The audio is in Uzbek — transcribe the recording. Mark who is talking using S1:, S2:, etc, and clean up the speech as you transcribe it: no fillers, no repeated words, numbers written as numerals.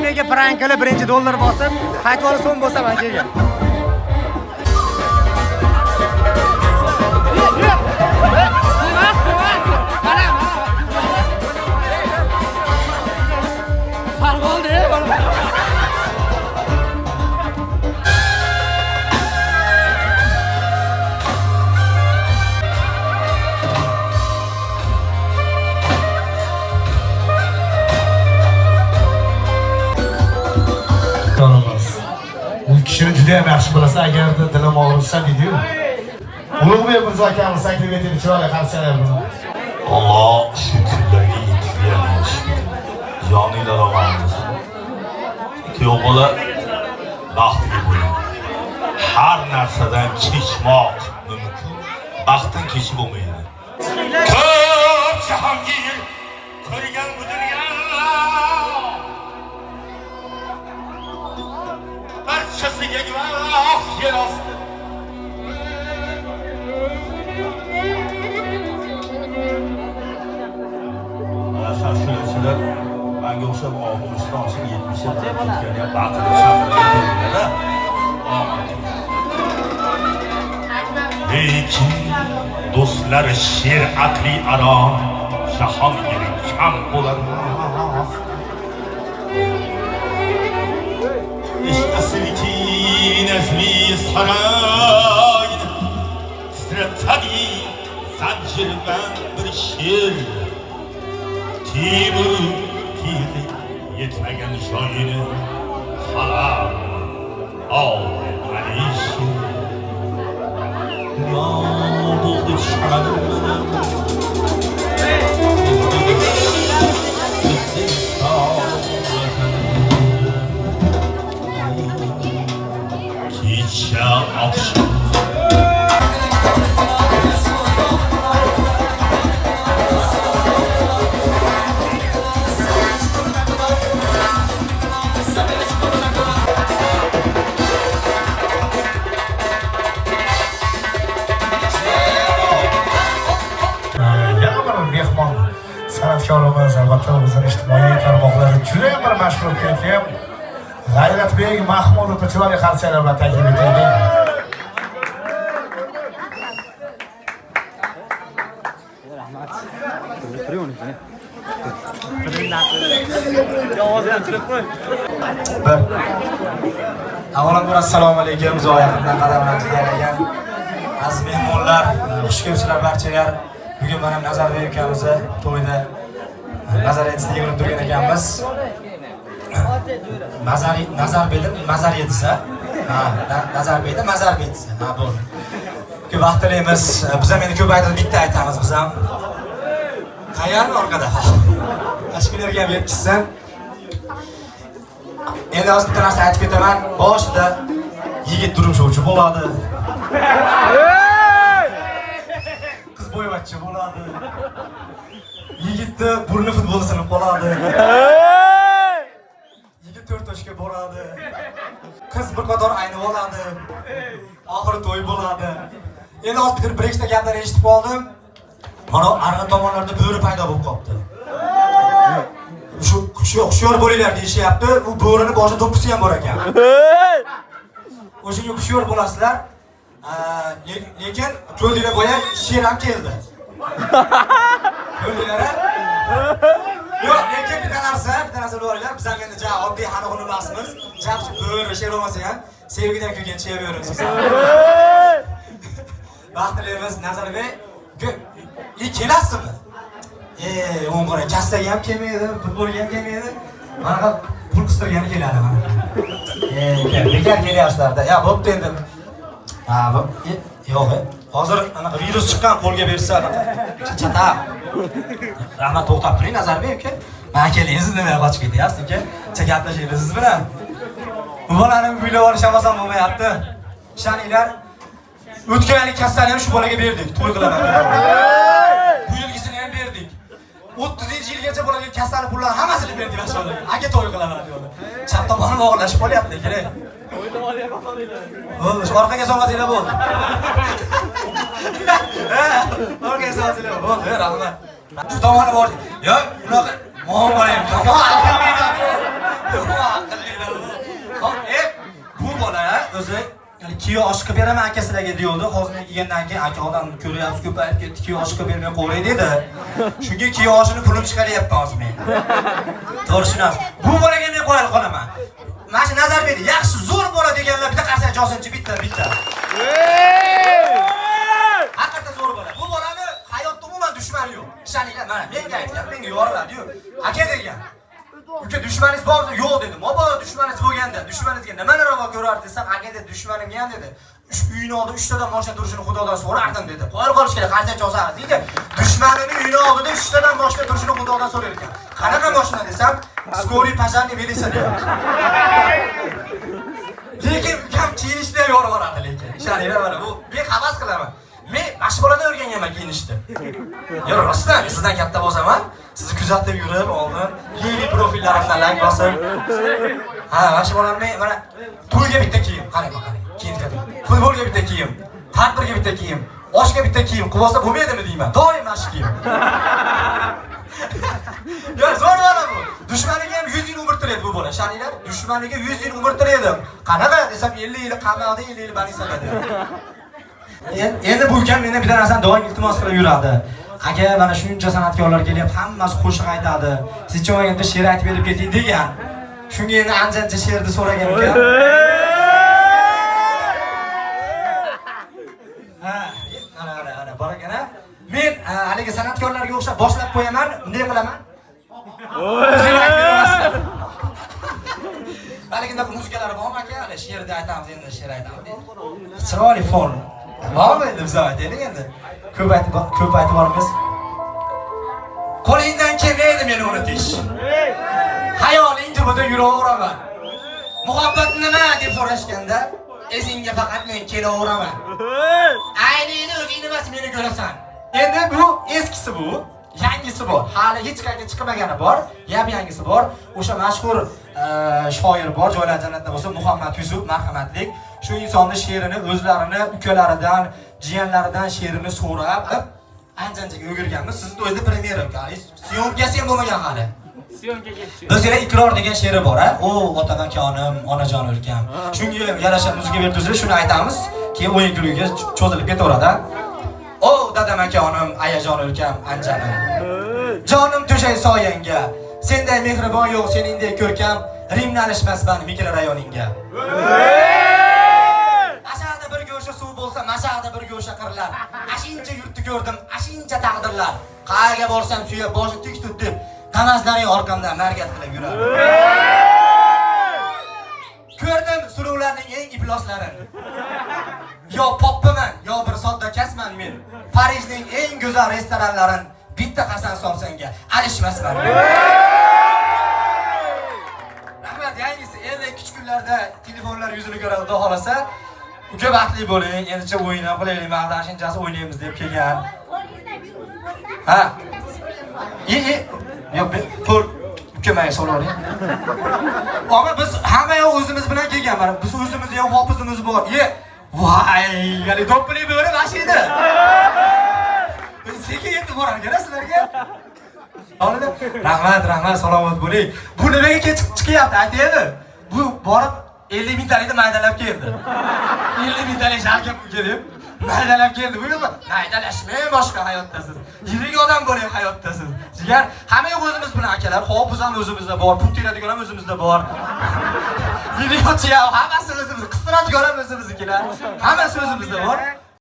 S1: Menga prank qilib birinchi dollar bosib, qaytib olib so'm bosaman keyin.
S2: Tanımaz. Bu kishini juda ham yaxshi bilasiz, agarda dilim og'risa deydi-yu. Ulug'bek Mirzo akamiz taklif etdi, chiroyli qarsalar bilan.
S3: Alloh shu kunlarga yetkazgan shukur. Joninglar omon bo'lsin. Kuyov bola baxtli bo'ling. Har narsadan kechmoq mumkin, baxtdan kechib bo'lmaydi. Ko'p jahongir ko'rgan bu dunyo. Barchasiga guvoh yer osti. Mana shashulachilar manga o'xshab 60dan oshib 70ga qadar ketgani ham baqirib chaqirib ketadilar. Lekin do'stlar sher aqli aro jahon yeri kam bo'lar. Ishq asriki nazmi saroy titratadi zanjirband bir sher. Timur tig'i yetmagan joyini qalam oldi Alisher. Dunyo bo'ldi chamanim bilan. O'zbekiston vatanim. Kecha oqshom
S2: Yana bir mehmon san'atkorimiz, albatta o'zini ijtimoiy tarmoqlarda juda ham bir mashhur ketgan G'ayratbek Mahmudovni chiroyli qarsalar bilan taklif etaylik.
S4: Bir. Avvalambor assalomu alaykum, uzoq yaqindan qadamlar jigar ekan. Aziz mehmonlar, xush kelibsizlar barchalar. Bugun mana Nazarbek ukamizni to'yda nazar yetisida yig'ilib turgan ekanmiz. Nazar Nazarbekni Mazar yetisa, ha, Nazarbekni Mazar yetisa. Ha, bo'ldi. Ko'p vaqt tilaymiz. Biz ham endi ko'p aytib bitta aytamiz biz ham. Tayyormi orqada? Tashkillarga ham yetkazsin. Endi hozir bitta narsa aytib ketaman. Boshida yigit turmush bo'ladi. Qiz bo'yvachcha bo'ladi. Yigitni burni futbolda sinib qoladi. Yigit to'rt toshga boradi. Qiz bir qator aynib oladi. Oxiri to'y bo'ladi. Endi hozir bir ikkita gaplar eshitib qoldim. Mana arg'in tomonlarda bo'ri paydo bo'lib qolibdi. Shu hushyor bo'linglar deyishyapti. U bo'rini boshida do'ppisi ham bor ekan. O'shanga hushyor bo'lasizlar. Lekin ko'rdinglar boya sher ham keldi. Ko'rdinglar a? Yo'q, lekin bitta narsa bo'linglar. Biz ham endi ja oddiy xani emasmiz. Jab bo'ri sher bo'lmasa ham sevgidan kuygan chiyaveramiz biz. Baxt tilaymiz Nazarbek. Kelasizmi? O'ng qara, kassaga ham kelmaydi, futbolga ham kelmaydi. Manaqa pul qistirgani keladi mana. Bekor kelyapsizlarda. Ya bo'pti endi. Ha, yo'q. Hozir anaqa virus chiqqan qo'lga bersa anaqa chata. Rahmat, to'xtab turing Nazarbek aka. Mana keling, siz nimaga qochib ketyapsiz aka? Cha gaplashaylik siz bilan. Bu bolani uylab olish ham oson bo'lmayapti. Ishoninglar, o'tgan yilgi kassani ham shu bolaga berdik, to'y qilaman. Bu yilgisini ham berdik. 30-yilgacha bo'ladigan kassani pullarni hammasini berdik mana shu bolaga. Aka to'y qilaman deyapti. Chap tomonim og'irlashib qolyapti lekin. Bo'ldi, shu orqaga solmasanglar bo'ldi. Ha, orqaga solmasanglar bo'ldi, rahmat. Shu tomoni bor. Yo'q, unaqa muammo ham. Yomon. o'zi ya'ni kuyov osh qilib beraman aka sizlarga deyovdi. Hozir men kelgandan keyin aka odam ko'ryapsiz, ko'payib ketdi, kuyov osh qilib bermay qo'yay dedi. Shunga kuyov oshini pulini chiqaryapman hozir men. To'g'ri tushunasiz. Bu bolaga men qo'yal qolaman. Mana shu Nazarbekni yaxshi zo'r bola deganlar bitta qarsak josinchi, bitta bitta. Haqiqatda zo'r bola. Bu bolani hayotda umuman dushmani yo'q. Ishoninglar, mana menga aytgan, menga yoriladi-yu. Aka degan. Uka dushmaningiz bormi? Yo'q dedim. Mabodo dushmaningiz bo'lganda, dushmaningizga nimani ravo ko'rardi desam, aka dedi, dushmanimga ham dedi. Uyini oldida 3 tadan mashina turishini Xudodan so'rardim dedi. Qo'yib qolish kerak, qarsak chosamiz deydi. Dushmanini uyini oldida 3 tadan mashina turishini Xudodan so'rar ekan. Qanaqa mashina desam, скорый, пожарный, militsiya deyapti. Lekin ukam kiyinishda ham yorib yuboradi lekin. Ishoninglar mana bu men havas qilaman. Men mana shu boladan o'rganganman kiyinishni. Yo'q, rostdan men sizdan katta bo'lsam, sizni kuzatib yurib oldin левый profillarimdan layk bosib. Ha, mana shu bolani men mana to'yga bitta kiyim, qarang, qarang. Kiyim kiydim. Futbolga bitta kiyim, tadbirga bitta kiyim, oshga bitta kiyim qilib olsa bo'lmaydimi deyman. Doim mana shu kiyim. Yo, zo'r bola bu. Dushmaniga ham 100 yil umr tilaydi bu bola. Ishoninglar, dushmaniga 100 yil umr tilaydi. Qanaqa desam 50 yil qamoqda, 50 yil banisada deyapti. Endi bu ukam mendan bitta narsani doim iltimos qilib yuradi. Aka, mana shuncha san'atkorlar kelyapti, hammasi qo'shiq aytadi. Siz bitta she'r aytib berib keting degan. Shunga endi ancha-ancha she'rni so'ragan ukam. Ha, ana ana ana bor ekan. Men haligi san'atkorlarga o'xshab boshlab qo'yaman, bunday qilaman. O'zing aytib beraverasizlar. Haligi bunaqa musikalari bormi aka? Hali she'rda aytamiz, endi she'r aytamiz. Chiroyli fon. Bormi endi biz aytaylik endi. Ko'p aytib ko'p aytib boramiz. Qo'lingdan kelmaydi meni unutish. Hayoling tubida yuraveraman. Muhabbat nima deb so'rashganda, esingga faqat men kelaveraman. Ayningni o'zing emas meni ko'rasan. Endi bu eskisi bu, yangisi bor. Hali hech qayerga chiqmagani bor, yap yangisi bor. O'sha mashhur shoir bor, joylari jannatda bo'lsin, Muhammad Yusuf marhamatlik. Shu insonni she'rini o'zlarini ukalaridan, jiyanlaridan she'rini so'rab, ancha-anchaga o'girganmiz. Sizni o'zida premyera uka. Syomkasi ham bo'lmagan hali. Bizga Ikror degan she'ri bor, a? O otamakonim, onajon o'lkam. Shunga yarasha muzika berib tursa, shuni aytamiz, keyin o'yin kulgiga cho'zilib ketaveradi. O dadamakonim, ayajon o'lkam, anjanim. Jonim to'shay soyangga. Senday mehribon yo'q, seningdek ko'rkam, rimlanishmasman mikrorayoningga. Ashada bir go'sha suv bo'lsa, mashada bir go'sha qirlar. Ashincha yurtni ko'rdim, ashincha taqdirlar. Qayerga borsam suya boshi tik tut deb, Kamazlaring orqamdan margat qilib yurar. Ko'rdim suluvlarning eng ifloslarini. Yo poppiman, yo bir sodda kasman men. Parijning eng go'zal restoranlarini bitta qasam solsangga alishmasman. Rahmat, yangisi endi kichik kunlarda telefonlar yuzini ko'radi, xudo xolasa. Uka baxtli bo'ling, endicha o'ynab qilaylik, maqtanishchasi o'ynaymiz deb kelgan. Ha. Yo'q, qo'l uka menga so'ra oling. Ammo biz hamma yoq o'zimiz bilan kelgan, mana biz o'zimizni ham hofizimiz bor. Ye, voy, ya'ni do'ppili bo'ri mana edi. Sekin yetib borar ekan sizlarga. Rahmat, rahmat, salomat bo'ling. Bu nimaga kech chiqyapti, aytaymi? Bu borib 50 mingtalikni maydalab keldi. 50 mingtalik sharka pulga deb maydalab keldi. Bu nima? Maydalashmang boshqa hayotda siz. Yirik odam bo'ling hayotda siz. Jigar, hamma yo'q o'zimiz bilan akalar. Hofiz ham o'zimizda bor, pul teradigan ham o'zimizda bor. Videochi ham hammasi o'zimiz, qistiradigan ham o'zimiznikilar. Hammasi o'zimizda bor.